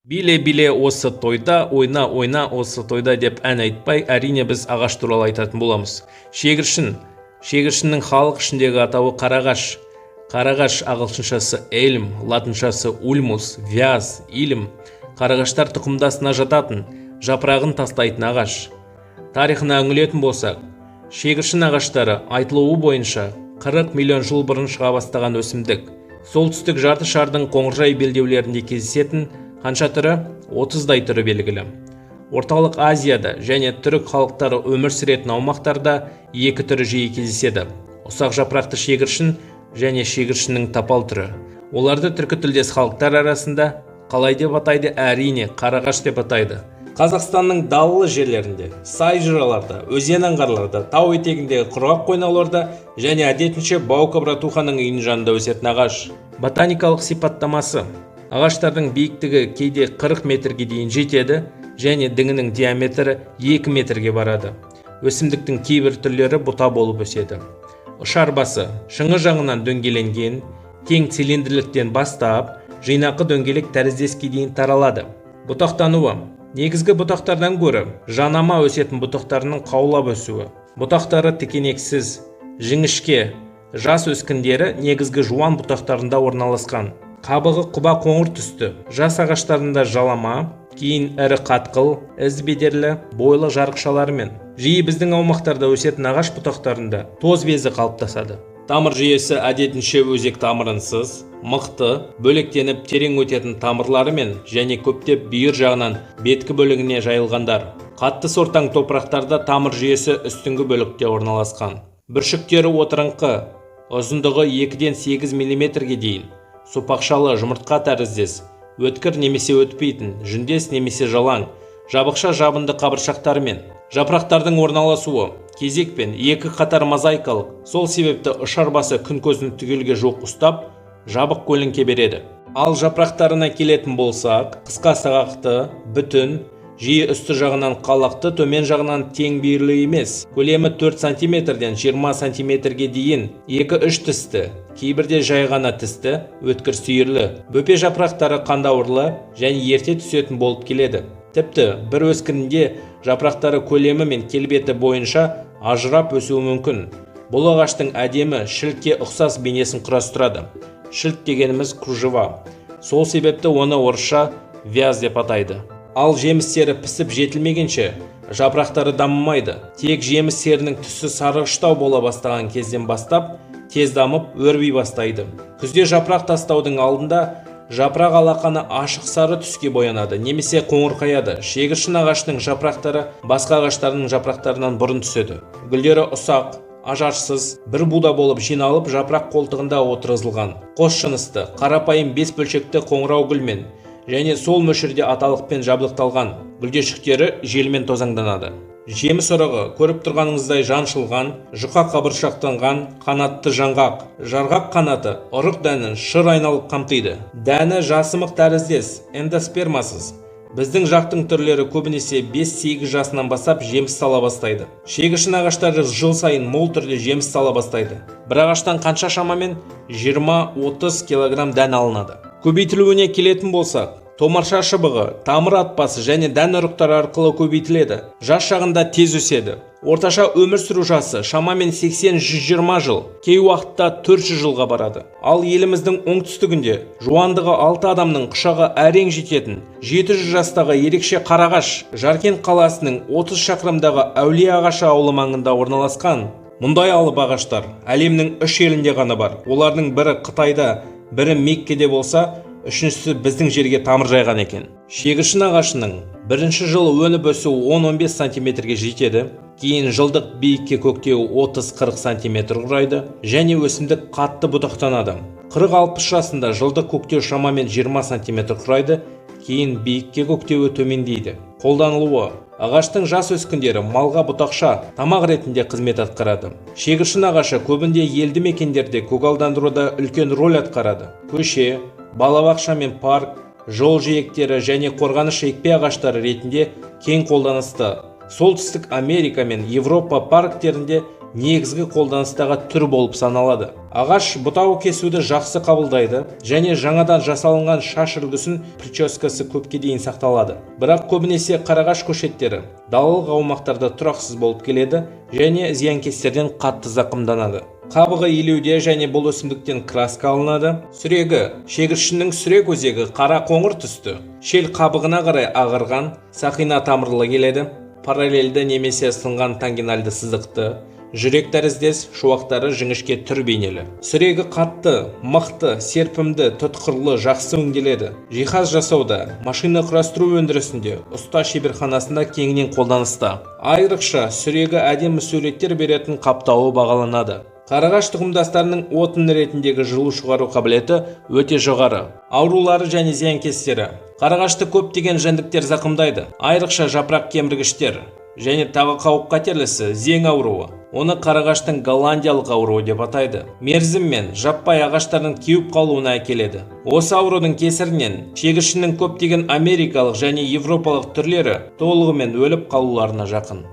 Биле, биле осы тойда, ойна, ойна осы тойда деп ән айтпай, әрине, біз ағаш туралы айтатын боламыз. Шегіршін. Шегіршіннің халық ішіндегі атауы қарағаш. Қарағаш ағылшыншасы elm, латыншасы ulmus, вяз, илім. Қарағаштар тұқымдасына жататын, жапырағын тастайтын ағаш. Тарихына үңілетін болсақ, шегіршін ағаштары айтылуы бойынша 40 миллион жыл бұрын шыға бастаған өсімдік. Солтүстік жарты шардың қоңыржай белдеулерінде кездесетін. Қанша түрі? 30-дай түрі белгілі. Орталық Азияда және түрік халықтары өмір сүретін аумақтарда екі түрі жиі кездеседі: ұсақ жапырақты шегіршін және шегіршіннің тапал түрі. Оларды түркі тілдес халықтар арасында қалай деп атайды? Әрине, қарағаш деп атайды. Қазақстанның далалы жерлерінде, сай жыраларда, өзен аңғарларда, тау етегіндегі құрғақ қойнауларда және әдетінше Баука братуханың үйінің жанында өсетін ағаш. Ботаникалық сипаттамасы: ағаштардың биіктігі кейде 40 метрге дейін жетеді және діңінің диаметрі 2 метрге барады. Өсімдіктің кейбір түрлері бұта болып өседі. Ұшар басы шыңы жағынан дөңгеленген, кең цилиндрліктен бастап жинақы дөңгелек тәріздеске дейін таралады. Бұтақтануы: негізгі бұтақтардан гөрі жанама өсетін бұтақтарының қаулап өсуі. Бұтақтары тікенексіз, жіңішке, жас өскіндері негізгі жуан бұтақтарында орналасқан. Қабығы құба қоңыр түсті. Жас ағаштарында жалама, кейін ірі қатқыл, із бедерлі бойлы жарықшаларымен. Жиі біздің аумақтарда өсетін ағаш бұтақтарында тоз безі қалыптасады. Тамыр жүйесі әдетінше өзек тамырынсыз, мықты, бөлектеніп терең өтетін тамырларымен және көптеп бүйір жағынан беткі бөлігіне жайылғандар. Қатты сортаң топырақтарда тамыр жүйесі үстіңгі бөлікте орналасқан. Бүршіктері отырыңқы, ұзындығы 2-ден 8 мм-ге дейін, сопақшалы, жұмыртқа тәріздес, өткір немесе өтпейтін, жүндес немесе жалаң, жабықша жабынды қабыршақтарымен. Жапырақтардың орналасуы кезекпен екі қатар мозаикалық, сол себепті ұшар басы күн көзін түгелге жуық ұстап, жабық көлеңке береді. Ал жапырақтарына келетін болсақ, қысқа сағақты, бүтін, жиі үсті жағынан қалақты, төмен жағынан тең бүйірлі емес. Көлемі 4 сантиметрден 20 сантиметрге дейін, 2-3 тісті, кейбірде жай ғана тісті, өткір сүйірлі. Бөпе жапырақтары қандауырлы және ерте түсетін болып келеді. Тіпті бір өскінінде жапырақтары көлемі мен келбеті бойынша ажырап өсуі мүмкін. Бұл ағаштың әдемі шілтке ұқсас бейнесін құрастырады. Шілт дегеніміз кружева. Сол себепті оны орысша вяз деп атайды. Ал жемістері пісіп жетілмегенше жапырақтары дамымайды. Тек жемістерінің түсі сарғыштау бола бастаған кезден бастап тез дамып, өрби бастайды. Күзде жапырақ тастаудың алдында жапырақ алақаны ашық сары түске боянады немесе қоңырқаяды. Шегіршін ағашының жапырақтары басқа ағаштардың жапырақтарынан бұрын түседі. Гүлдері ұсақ, ажарсыз, бір буда болып жиналып, жапырақ қолтығында отырғызылған. Қос жынысты, қарапайым бес бөлшекті қоңырау гүлмен және сол мөлшерде аталықпен жабдықталған. Гүлдешіктері желмен тозаңданады. Жеміс ұрығы көріп тұрғаныңыздай жаншылған, жұқа қабыршақтанған, қанатты жаңғақ. Жарғақ қанаты ұрық дәнін шыр айналып қамтиды. Дәні жасымық тәріздес, эндоспермасыз. Біздің жақтың түрлері көбінесе 5-8 жасынан бастап жеміс сала бастайды. Шегіршін ағаштары жыл сайын мол түрде жеміс сала бастайды. Бір ағаштан қанша? Шамамен 20-30 килограмм дән алынады. Көбейтілуіне келетін болсақ, томарша шыбығы, тамыр атпасы және дән ұрықтары арқылы көбейтіледі. Жас шағында тез өседі. Орташа өмір сүру жасы шамамен 80-120 жыл, кей уақытта 400 жылға барады. Ал еліміздің оңтүстігінде жуандығы 6 адамның құшағы әрең жететін 700 жастағы ерекше қарағаш Жаркент қаласының 30 шақырымдағы Әулие ағашы ауылы маңында орналасқан. Мұндай алып ағаштар әлемнің үш елінде ғана бар. Олардың бірі Қытайда, бірі Меккеде болса, үшіншісі біздің жерге тамыр жайған екен. Шегіршін ағашының бірінші жылы өніп өсуі 10-15 сантиметрге жетеді. Кейін жылдық биікке көктеуі 30-40 сантиметр құрайды және өсімдік қатты бұтақтанады. 40-60 жасында жылдық көктеу шамамен 20 сантиметр құрайды, кейін биікке көктеуі төмендейді. Қолданылуы: ағаштың жас өскіндері малға бұтақша тамақ ретінде қызмет атқарады. Шегіршін ағашы көбінде елді мекендерде көгалдандыруда үлкен роль атқарады. Көше, балабақша мен парк, жол жиектері және қорғаныш екпе ағаштары ретінде кең қолданысты. Солтүстік Америка мен Европа парктерінде Негізгі қолданыстағы түр болып саналады. Ағаш бұтау кесуді жақсы қабылдайды және жаңадан жасалынған шаш үлгісін, прическасы көпке дейін сақталады. Бірақ көбінесе қарағаш көшеттері далалық аумақтарда тұрақсыз болып келеді және зиянкестерден қатты зақымданады. Қабығы илеуде және бұл өсімдіктен краска алынады. Сүрегі. Шегіршіннің сүрек өзегі қара қоңыр түсті, шел қабығына қарай ағарған, сақина тамырлы келеді. Параллельді немесе сынған тангенальды сызықты, жүрек тәріздес шуақтары жіңішке түр бейнелі. Сүрегі қатты, мықты, серпімді, тұтқырлы, жақсы өңделеді. Жиһаз жасауда, машина құрастыру өндірісінде, ұста шеберханасында кеңінен қолданыста. Айрықша сүрегі әдемі суреттер беретін қаптауы бағаланады. Қарағаш тұқымдастарының отын ретіндегі жылу шығару қабілеті өте жоғары. Аурулары және зиянкестері. Қарағашты көптеген жәндіктер зақымдайды, айрықша жапырақ кеміргіштер және тағы қауіп қатерлісі зең ауруы. Оны қарағаштың голландиялық ауруы деп атайды. Мерзіммен жаппай ағаштардың кеуіп қалуына әкеледі. Осы аурудың кесірінен шегіршіннің көптеген америкалық және европалық түрлері толығымен өліп қалуларына жақын.